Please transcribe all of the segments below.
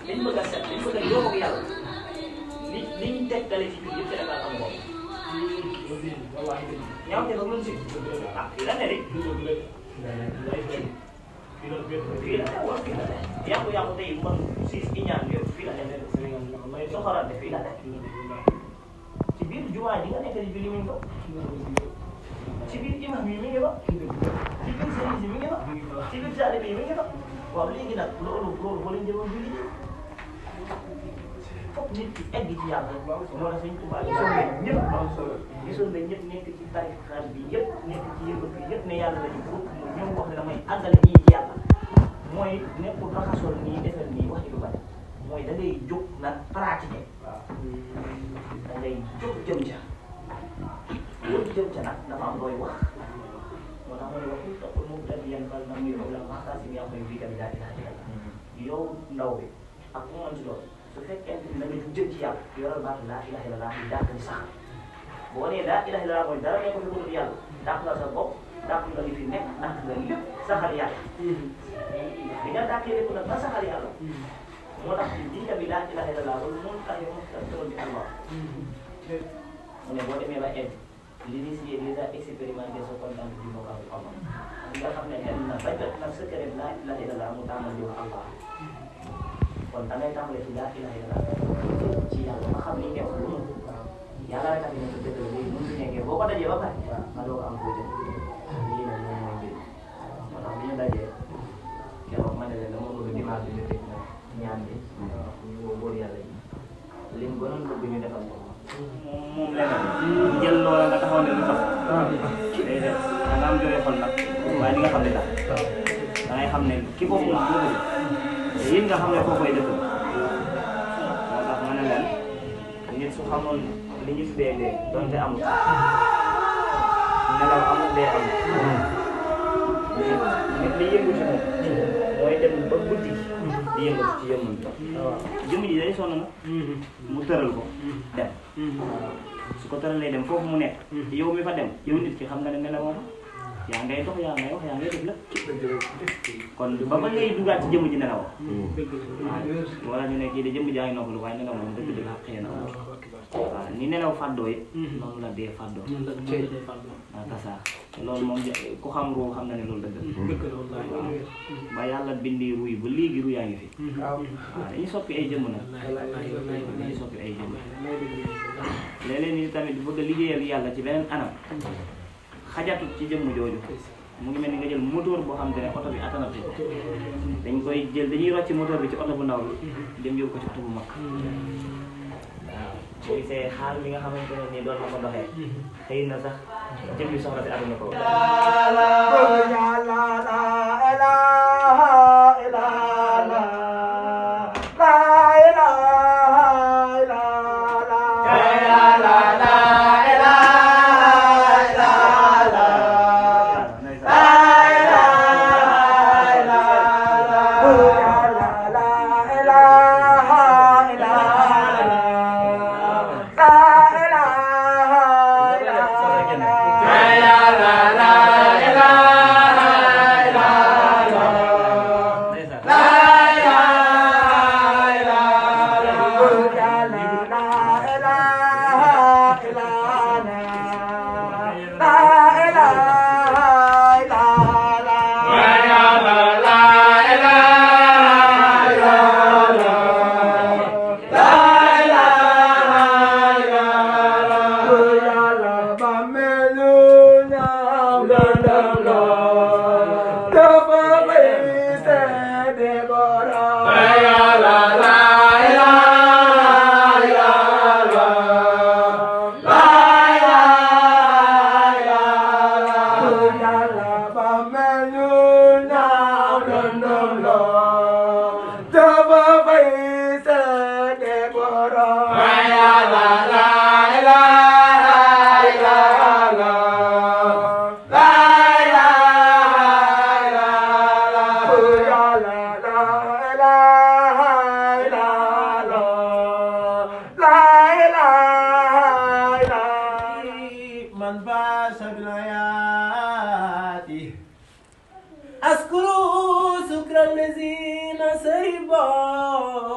liñ bëgg a set liñ bëgg a yóbbu ak yàlla liñ teggale ci biir yëpp Sénégal amu ko. ñaaw te ba mën si ah fii la ne de fii la ne wala fii la ne yàqu-yàqu tey man siis i ñaan yëpp fii la ne soxorante fii la ne ci biir jumaa ji nga nekk di julli mi ngi ko ci biir imam yi mi ngi fa ci biir sëriñ si mi ngi fa ci biir taalibe yi mi ngi fa waaw léegi nag loolu boo leen jëloon julli ji fokk nit ki egg ci yàlla moo tax Sëñ Tuubaa gisoon na ñëpp nekk ci tarix xaar bi yëpp nekk ci yëngu bi yëpp ne yàlla la ñu bëgg mu ñëw wax ne damay àggale ñii ci yàlla mooy nekkul raxasool nii defal nii wax lu bari mooy da ngay jóg nag pratiquer da ngay jóg jëm ca loolu jëm ca nag dafa am looy wax moo tax ma ne waxul toppul moom daal di yan bal na muy la maasa si yaa koy bii tamit daa dinaa digal yow ndaw bi ak mu am ci loolu su fekkente ni da nga jëm ci yàlla yoral baatu laa ilaha illallah di dàq di sax boo nee laa ilaha illallah mooy dara nekk fi bëgg yàlla dàq nga sa bopp dàq nga li fi nekk dàq nga lépp saxal yàlla di nga dàqee lépp nag ba saxal yàlla moo tax di bi laa ilaha illallah loolu moom tax yow moom bi Allah mu ne boo demee ba egg l'initié déjà expérimenté sa kontaan bi moo xam Allah nga xam ne xel na ba jot nag secret laa ilaha illallah mu tàmmal di wax Allah kon da ngay tàmbalee ci laa ilaha illallah ci yàlla ba xam li ngay wax lu mu yàlla rek a fi nekk dëgg la léegi mu fi nekkee boo ko dajee ba pare nga doog am koo jël lii nag moom mooy mbir moo tax bi ñu dajee keroog ma ne leen dama bëgg dimanche bi ñu tëj nag ñaan bi ñu woo góor yàlla yi li mu gënoon bëgg ñu defal ko moom leneen jël loola nga taxaw ne lu tax day def da nga am jooy xol nag waaye li nga xam ne tax da ngay xam ne ki ko moom bëgg te yéen nga xam ne koo koy dëkk moo tax ma ne leen nit su xamoon li ñu tuddee dee donte amul nelaw amul dee amul nit li yëngu ci moom mooy dem ba guddi di yëngu ci yëmul jëmm ji day sonn na mu tëral ko dem su ko tëralee dem foofu mu nekk yow mi fa dem yow nit ki xam nga ne nelawoo fa yaa ngay dox yaa ngay wax yaa ngay def lépp kon ba ngay dugaat ci jëmm ji nelaw wala ñu ne kii de jëmm jaa ngi noppalu waaye nelaw moom dëgg dëgg xëy na waaw ni nelaw fàddoo it noonu la dee fàddoo waaw tasaar te loolu moom ku xam ruu xam na ne loolu dëgg waaw ba yàlla bindi ruy ba léegi ru yaa ngi fi waaw dañuy soppi ay jëmm nag dañuy soppi ay jëmm léeg-léeg ni tamit bëgg a liggéeyal yàlla ci beneen anam xajatut ci jëmm jooju mu ngi mel ni nga jël moteur boo xam te ne oto bi attanatu ko dañ koy jël dañuy rocci moteur bi ci oto bu ndaw bi dem yóbbu ko ci oto bu mag waaw boo gisee xaar bi nga xamante ne nii doon na ko doxee xëy na sax jëm bi soxla si àdduna ko la la la la الذين سربوا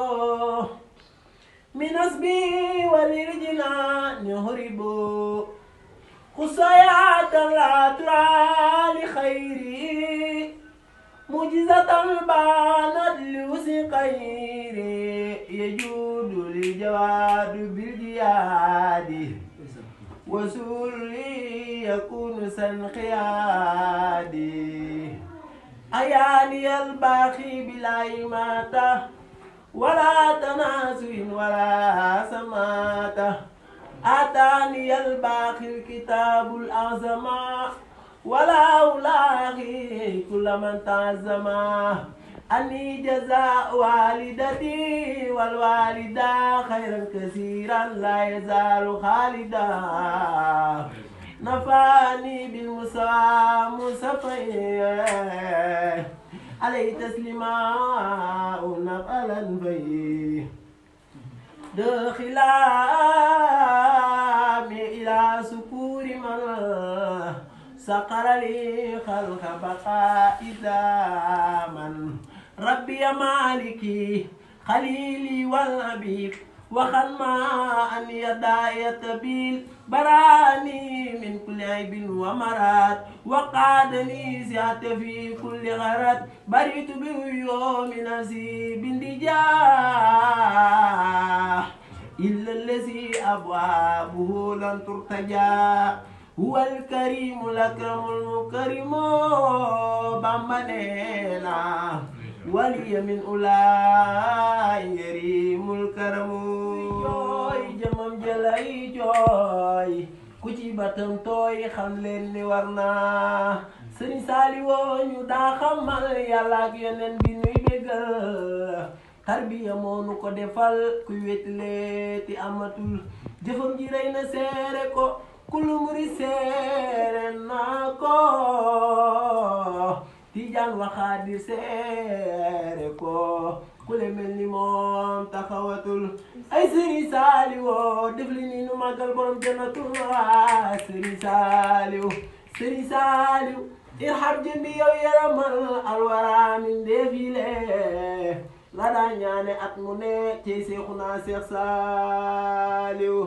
من أسبي والرجنان يهربوا خصيات لا ترى لخيري معجزة بانت لوسقير يجود للجواد بالجياد وسري يكون سنخيادي أياني الباخي بلا إماتة ولا تناسي ولا سماتة أتاني الباخي الكتاب الأعظم ولا ألاقي كل من تعزم أني جزاء والدتي والوالدة خيرا كثيرا لا يزال خالدا نفعني بالمسوى مصفي عليه تسليما نقلا في دخلا إلى سكور من سقر لي خلق بقاء من ربي مالكي خليلي والحبيب وخدما أن يداي تبيل براني من كل عيب ومراد وقادني زيادة في كل غرض بريت بيوم نفسي بندجاه إلا الذي أبوابه لن ترتجى هو الكريم الأكرم المكرم بامبانينا ولي من أولاي يريم الكرم جوي جمم جلاي جوي كوتي باتم توي خملين ni warna Serigne Saliou ñu daa xamal Yàlla ak Yonent bi nuy bégal tarbiya moo nu ko defal kuy wetile ti amatul jëfam ji rey na seere ko kulu muri seere na ko Tijaan waxaadir seere ko kule mel ni moom taxawatul ay Serigne Saliou def li ni nu màggal borom jannatul waa Serigne Saliou irham jëmbi yow yaramal alwara min defile la daa ñaane at mu ne ci Seexuna Seex Saliou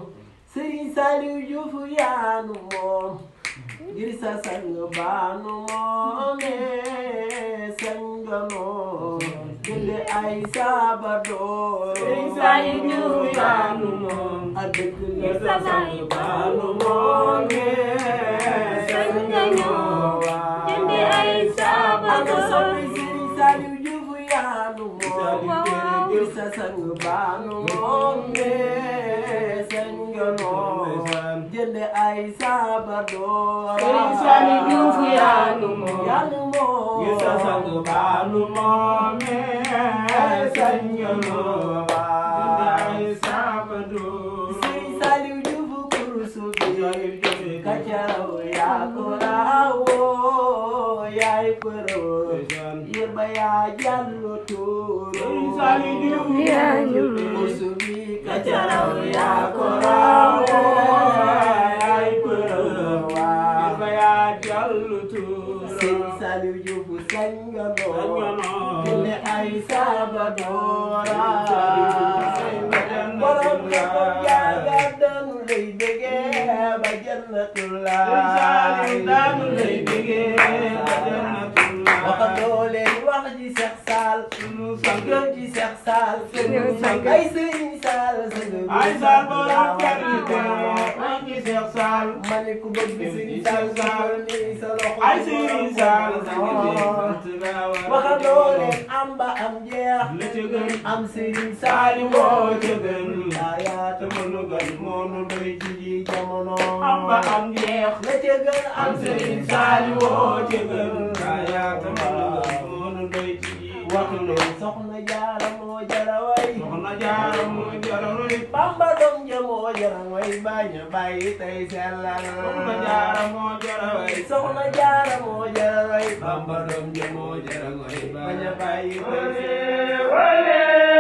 Serigne Saliou Diouf yaanu moom ngir sa sang baanu moome sangano jënde ay sabadoor Serigne Saliou Diouf yaanu moom a dëkk ngir sa sang baanu moome sangano jënde ay sabadoor Serigne Saliou Diouf yaanu moom ngir sa sang baanu moome sangano jënde ay sabadoor Serigne Saliou Diouf yaanu moom ngir sa sang baanu moome sangano jënde ay sabadoor Serigne Saliou Diouf kursu bi kacaraw yaa ko raawoo yaay përoo yërba yaa jàllu tuuru Serigne Saliou Diouf kursu bi kacaraw yaa ko raawoo Serigne Saliou Diouf sangano jënde ay sabadoora borom ko jaaga danu lay bëgge ba jannatullah danu lay bëgge ba jannatullah waxatoo leen wax ji Seex Saal jëm ci Seex Saal ay Serigne Saal ay Saal borom kër gi wax ji Seex Saal ma ne ku bëgg Serigne Saal ay Serigne Saal waxatoo leen am ba am jeex am Serigne Saliou moo ca gën ayaata mënu gën moonu doy ci ji jamono am ba am jeex la ca gën am Serigne Saliou moo ca gën ayaata mënu gën moonu doy ci ji waxtu leen soxna Jaara moo jara way soxna Jaara moo jara way Bamba doom ja moo jara way bañ a bàyyi tey sellal soxna Jaara moo jara way soxna Jaara moo jara way Bamba doom ja moo jara way bañ a bàyyi tey sellal